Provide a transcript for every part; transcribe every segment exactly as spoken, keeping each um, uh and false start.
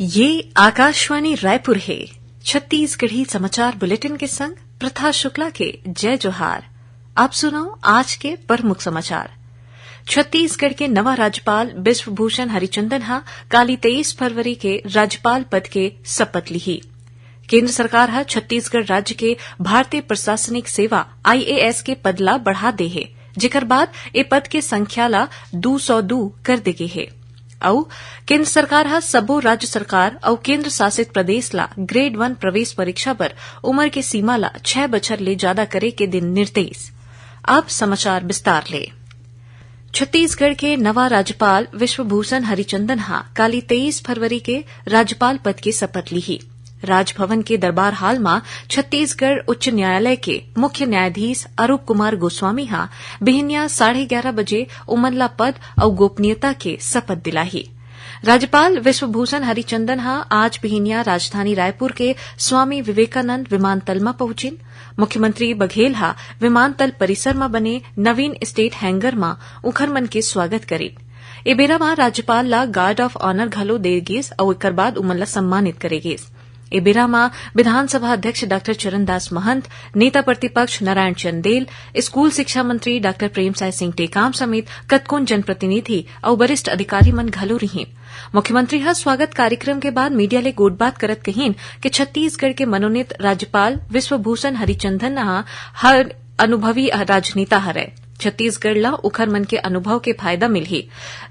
ये आकाशवाणी रायपुर हे। छत्तीसगढ़ी समाचार बुलेटिन के संग प्रथा शुक्ला के जय जोहार। आप सुनव आज के प्रमुख समाचार। छत्तीसगढ़ के नवा राज्यपाल विश्वभूषण हरिचंदन ह काली तेईस फरवरी के राज्यपाल पद के शपथ लिही। केंद्र सरकार ह छत्तीसगढ़ राज्य के भारतीय प्रशासनिक सेवा, आईएएस, के पद ला बढ़ा दे हे, जेकर बाद ए पद के संख्या ला दू सौ दू कर दे गे हे। अउ केंद्र सरकार ह सबो राज्य सरकार अउ केंद्र शासित प्रदेश ला ग्रेड वन प्रवेश परीक्षा बर उमर के सीमा ला छह बछर ले जादा करे के दिन निर्देश। अब समाचार विस्तार ले। छत्तीसगढ़ के नवा राज्यपाल विश्वभूषण हरिचंदन ह काली तेईस फरवरी के राज्यपाल पद के शपथ लिही। राजभवन के दरबार हाल म छत्तीसगढ़ उच्च न्यायालय के मुख्य न्यायाधीश अरूप कुमार गोस्वामी ह बिहनिया साढ़े ग्यारह बजे उमन ला पद अउ गोपनीयता के शपथ दिलाही। राज्यपाल विश्वभूषण हरिचंदन ह आज बिहनिया राजधानी रायपुर के स्वामी विवेकानंद विमानतल म पहुंचिन। मुख्यमंत्री बघेल ह विमानतल परिसर म बने नवीन स्टेट हैंगर म उखर मन के स्वागत करिन। ए बेरा म राज्यपाल ला गार्ड ऑफ ऑनर घलो दे गिस अउ एकर बाद उमन ला सम्मानित करे गिस। ए बेरा म विधानसभा अध्यक्ष डॉक्टर चरणदास महंत, नेता प्रतिपक्ष नारायण चंदेल, स्कूल शिक्षा मंत्री डॉक्टर प्रेमसाय सिंह टेकाम समेत कतकोन जनप्रतिनिधि अउ वरिष्ठ अधिकारी मन घलो रिहिन। मुख्यमंत्री ह स्वागत कार्यक्रम के बाद मीडिया ले गोठबात करत कहिन कि छत्तीसगढ़ के मनोनीत राज्यपाल विश्वभूषण हरिचंदन ह हर अनुभवी राजनेता हरय। छत्तीसगढ़ ला उखर मन के अनुभव के फायदा मिलही।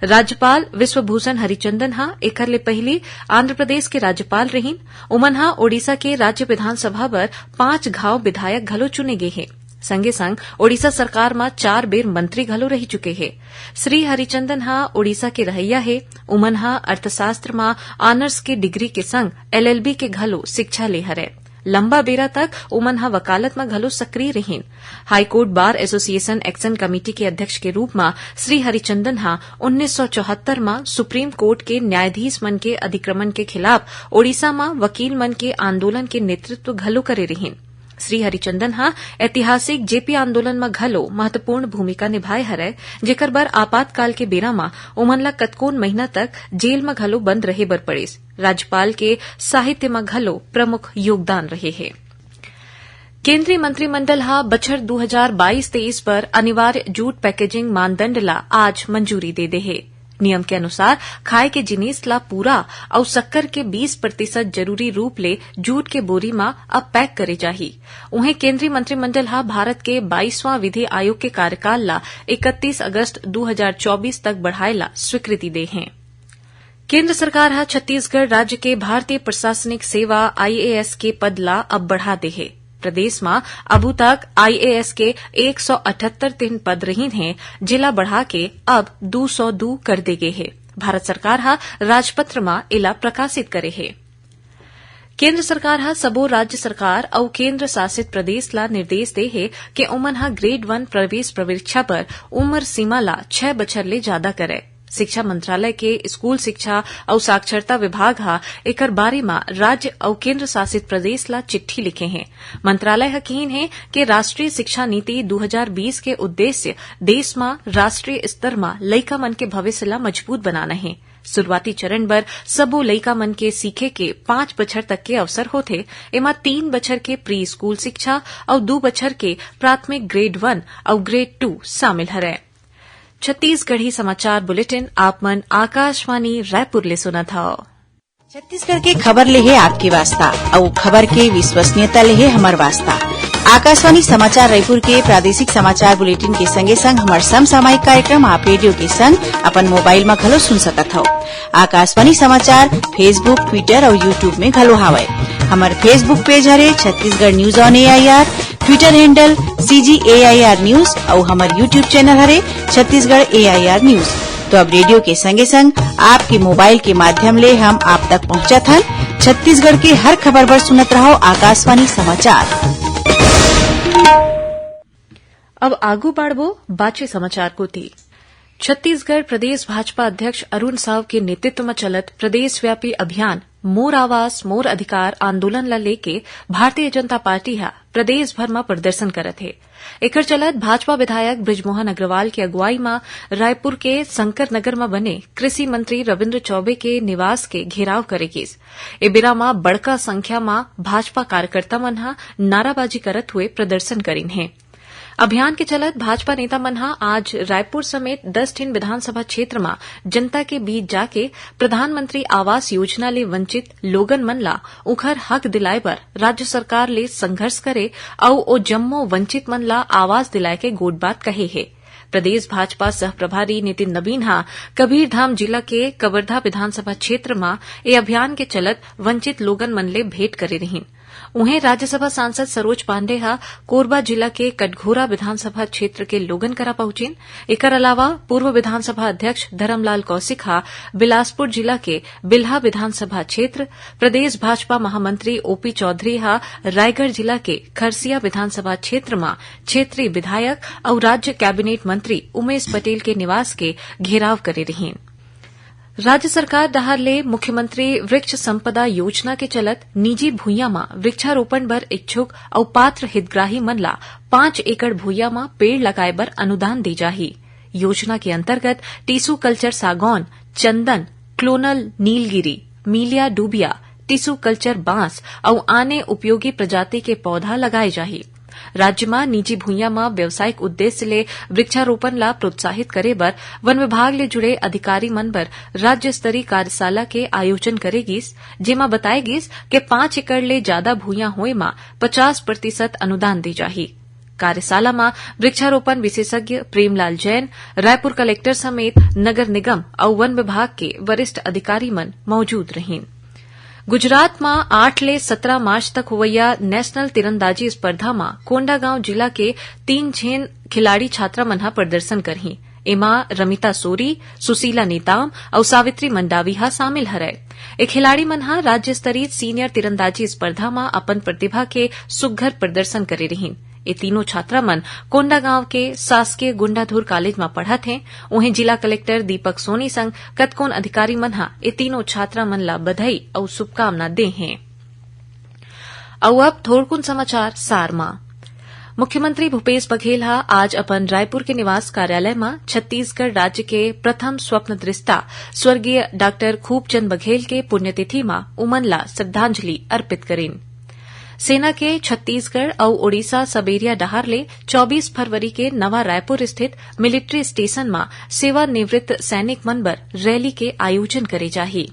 राज्यपाल विश्वभूषण हरिचंदन ह एखर ले पहिली आंध्र प्रदेश के राज्यपाल रहिन। उमन ह ओडिशा के राज्य विधानसभा बर पांच घाव विधायक घलो चुने गे हे। संगे संग ओडिशा सरकार म चार बेर मंत्री घलो रहि चुके हे। श्री हरिचंदन ह ओडिशा के रहइया हे। उमन ह अर्थशास्त्र म ऑनर्स के डिग्री के संग एलएलबी के घलो शिक्षा ले हरय। लंबा बेरा तक उमन ह वकालत म घलो सक्रिय रिहिन। High court bar association action committee के अध्यक्ष के रूप म श्री हरिचंदन ह उन्नीस सौ चौहत्तर म सुप्रीम कोर्ट के न्यायाधीश मन के अधिक्रमण के खिलाफ ओडिशा म वकील मन के आंदोलन के नेतृत्व घलो करे रिहिन। श्री हरिचंदन ह ऐतिहासिक जेपी आंदोलन म घलो महत्वपूर्ण भूमिका निभाए हरय, जेकर बर आपातकाल के बेरा म उमन ला कतकोन महीना तक जेल म घलो बंद रहे बर पड़िस। राज्यपाल के साहित्य म घलो प्रमुख योगदान रहे हे। केंद्रीय मंत्रिमंडल ह बछर दू हजार बाईस तेईस बर अनिवार्य जूट पैकेजिंग मानदंड ला आज मंजूरी दे दे हे। नियम के अनुसार खाए के जिनिस ला पूरा अउ शक्कर के बीस प्रतिशत जरूरी रूप ले जूट के बोरी म अब पैक करे जाही। उहें, केंद्रीय मंत्रिमंडल ह भारत के बाईसवां विधि आयोग के कार्यकाल ला इकतीस अगस्त दू हजार चौबीस तक बढ़ाए ला स्वीकृति दे हे। केंद्र सरकार ह छत्तीसगढ़ राज्य के भारतीय प्रशासनिक सेवा, आईएएस, के पद ला अब बढ़ा दे हे। प्रदेश म अबू तक आईएएस के एक सौ अठहत्तर तीन पद रहिन हे, जेला बढ़ा के अब दू सौ दू कर दे गे हे। भारत सरकार ह राजपत्र म एला प्रकाशित करे हे। केंद्र सरकार ह सबो राज्य सरकार अउ केंद्र शासित प्रदेश ला निर्देश दे हे कि ओमन ह ग्रेड वन प्रवेश परीक्षा बर उमर सीमा ला छह बछर ले जादा करय। शिक्षा मंत्रालय के स्कूल शिक्षा अउ साक्षरता विभाग ह एकर बारे म राज्य अउ केंद्र शासित प्रदेश ला चिट्ठी लिखे हे। मंत्रालय ह किहिन हे कि राष्ट्रीय शिक्षा नीति दू हजार बीस के उद्देश्य देश म राष्ट्रीय स्तर म लइका मन के भविष्य ला मजबूत बनाना हे। शुरुआती चरण बर सबो लइका मन के सीखे के पांच बछर तक के अवसर होथे। एमा तीन बछर के प्री स्कूल शिक्षा अउ दू बछर के प्राथमिक ग्रेड वन अउ ग्रेड टू शामिल हरय। छत्तीसगढ़ी समाचार बुलेटिन आप मन आकाशवाणी रायपुर ले सुनत हव। छत्तीसगढ़ के खबर ले हे आपके वास्ता, अउ खबर के विश्वसनीयता ले हे हमर वास्ता। आकाशवाणी समाचार रायपुर के प्रादेशिक समाचार बुलेटिन के संगे संग हमर समसामयिक कार्यक्रम आप रेडियो के संग अपन मोबाइल म घलो सुन सकत हव। आकाशवाणी समाचार Facebook, Twitter अउ YouTube में घलो हावय। हमर Facebook पेज हरे Chhattisgarh news on AIR, Twitter handle CG AIR news अउ हमर YouTube चैनल हरे छत्तीसगढ़ एआईआर न्यूज। तो अब रेडियो के संगे संग आपके मोबाइल के माध्यम ले हम आप तक पहुंचत हन। छत्तीसगढ़ के हर खबर बर सुनत रहव आकाशवाणी समाचार। अब आगू बाढ़बो बाचे समाचार कोति। छत्तीसगढ़ प्रदेश भाजपा अध्यक्ष अरुण साव के नेतृत्व म चलत प्रदेशव्यापी अभियान मोर आवास मोर अधिकार आंदोलन ला लेके भारतीय जनता पार्टी ह प्रदेश भर म प्रदर्शन करत हे। एकर चलत भाजपा विधायक बृजमोहन अग्रवाल के अगुवाई म रायपुर के शंकर नगर म बने कृषि मंत्री रविंद्र चौबे के निवास के घेराव करे गिस। ए बेरा म बड़का संख्या म भाजपा कार्यकर्ता मन ह नाराबाजी करत हुए प्रदर्शन करिन हे। अभियान के चलत भाजपा नेता मन ह आज रायपुर समेत दस ठिन विधानसभा क्षेत्र म जनता के बीच जाके प्रधानमंत्री आवास योजना ले वंचित लोगन मन ला उखर हक दिलाए बर राज्य सरकार ले संघर्ष करे अउ ओ जम्मो वंचित मन ला आवास दिलाए के गोठ बात कहे हे। प्रदेश भाजपा सह प्रभारी नितिन नवीन ह कबीरधाम जिला के कवर्धा विधानसभा क्षेत्र म ए अभियान के चलत वंचित लोगन मन ले भेंट करे रिहीन। उहें, राज्यसभा सांसद सरोज पांडे ह कोरबा जिला के कटघोरा विधानसभा क्षेत्र के लोगन करा पहुंचिन। एकर अलावा पूर्व विधानसभा अध्यक्ष धरमलाल कौशिक ह बिलासपुर जिला के बिल्हा विधानसभा क्षेत्र, प्रदेश भाजपा महामंत्री ओपी चौधरी ह रायगढ़ जिला के खरसिया विधानसभा क्षेत्र म क्षेत्रीय विधायक अउ राज्य कैबिनेट मंत्री उमेश पटेल के निवास के घेराव करे रिहीन। राज्य सरकार डहार ले मुख्यमंत्री वृक्ष संपदा योजना के चलत निजी भुइयां म वृक्षारोपण बर इच्छुक अउ पात्र हितग्राही मन ला पांच एकड़ भुइयां म पेड़ लगाए बर अनुदान दे जाही। योजना के अंतर्गत टिश्यू कल्चर सागौन, चंदन, क्लोनल नीलगिरी, मीलिया डूबिया, टिश्यू कल्चर बांस अउ आने उपयोगी प्रजाति के पौधा लगाए जाही। राज्य म निजी भुइयां म व्यावसायिक उद्देश्य ले वृक्षारोपण ला प्रोत्साहित करे बर वन विभाग ले जुड़े अधिकारी मन बर राज्य स्तरीय कार्यशाला के आयोजन करे गिस, जेमा बताए गिस के पांच एकड़ ले जादा भुइयां होए म पचास प्रतिशत अनुदान दे जाही। कार्यशाला म वृक्षारोपण विशेषज्ञ प्रेमलाल जैन, रायपुर कलेक्टर समेत नगर निगम अउ वन विभाग के वरिष्ठ अधिकारी मन मौजूद रहिन। गुजरात म आठ ले सतरा मार्च तक होवइया नेशनल तीरंदाजी स्पर्धा म कोंडागांव जिला के तीन झिन खिलाड़ी छात्रा मन ह प्रदर्शन करही। एमा रमिता सोरी, सुशीला नेताम अउ सावित्री मंडावी ह शामिल हरय। ए खिलाड़ी मन ह राज्य स्तरीय सीनियर तीरंदाजी स्पर्धा म अपन प्रतिभा के सुग्घर प्रदर्शन करे रिहीन। ए तीनों छात्रा मन कोंडागांव के शासकीय गुंडाधुर कॉलेज म पढ़त हें। उहें, जिला कलेक्टर दीपक सोनी संग कतकोन अधिकारी मन ह ए तीनों छात्रा मन ला बधाई अउ शुभकामना दे हें। अउ अब थोरकुन समाचार सार म। मुख्यमंत्री भूपेश बघेल ह आज अपन रायपुर के निवास कार्यालय म छत्तीसगढ़ राज्य के प्रथम स्वप्न दृष्टा स्वर्गीय डॉक्टर खूबचंद बघेल के पुण्यतिथि म उमन ला श्रद्धांजलि अर्पित करिन। सेना के छत्तीसगढ़ अउ ओडिशा सब एरिया डहार ले चौबीस फरवरी के नवा रायपुर स्थित मिलिट्री स्टेशन म सेवानिवृत्त सैनिक मन बर रैली के आयोजन करे जाही।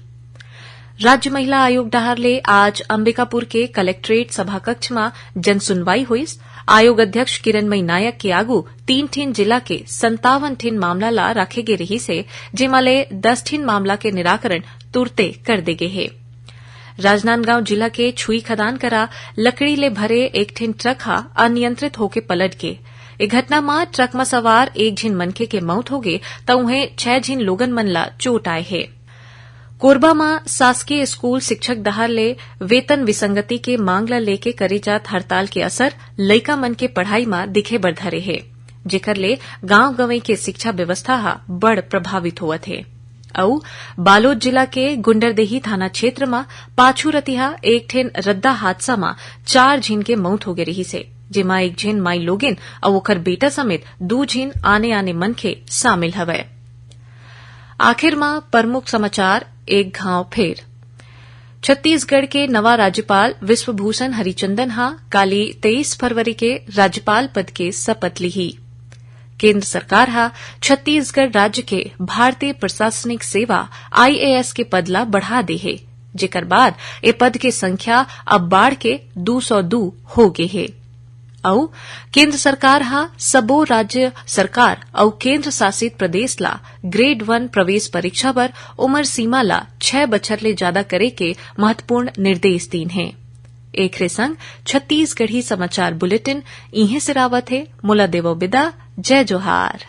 राज्य महिला आयोग डहार ले आज अंबिकापुर के कलेक्ट्रेट सभा कक्ष म जनसुनवाई होइस। आयोग अध्यक्ष किरणमयी नायक के आगू तीन ठिन जिला के संतावन ठिन मामला ला राखे गे रिहिस हे, जेमा ले दस ठिन मामला के निराकरण तुरते कर दे गे हे। राजनांदगांव जिला के छुई खदान करा लकड़ी ले भरे एक ठिन ट्रक ह अनियंत्रित होके पलट गे। ए घटना म ट्रक म सवार एक झिन मनखे के मौत होगे, त उहें छह झिन लोगन मन ला चोट आए हे। कोरबा म शासकीय स्कूल शिक्षक डहार ले वेतन विसंगति के मांग ल लेके करे जात हड़ताल के असर लइका मन के पढ़ाई म दिखे बर धरे हे, जेकर ले गांव गंवई के शिक्षा व्यवस्था ह बड़ प्रभावित होवत हे। अउ बालोद जिला के गुंडरदेही थाना क्षेत्र म पाछू रतिहा एक ठेन रद्दा हादसा म चार झिन के मौत होगे रिहिस हे, जेमा एक झिन माई लोगिन अउ ओकर बेटा समेत दू झिन आने-आने मनखे शामिल हवय। आखिर म प्रमुख समाचार एक घांव फेर। छत्तीसगढ़ के नवा राज्यपाल विश्वभूषण हरिचंदन ह काली तेईस फरवरी के राज्यपाल पद के शपथ लिही। केंद्र सरकार ह छत्तीसगढ़ राज्य के भारतीय प्रशासनिक सेवा, आईएएस, के पद ला बढ़ा दे हे, जेकर बाद ए पद के संख्या अब बाढ़ के दू सौ दू हो गे हे। अउ केंद्र सरकार ह सबो राज्य सरकार अउ केंद्र शासित प्रदेश ला ग्रेड वन प्रवेश परीक्षा बर उमर सीमा ला छह बछर ले जादा करे के महत्वपूर्ण निर्देश दीन हे। एखरे संग छत्तीसगढ़ी समाचार बुलेटिन इहें सिरावत हे। मोला देवो बिदा, जय जोहार।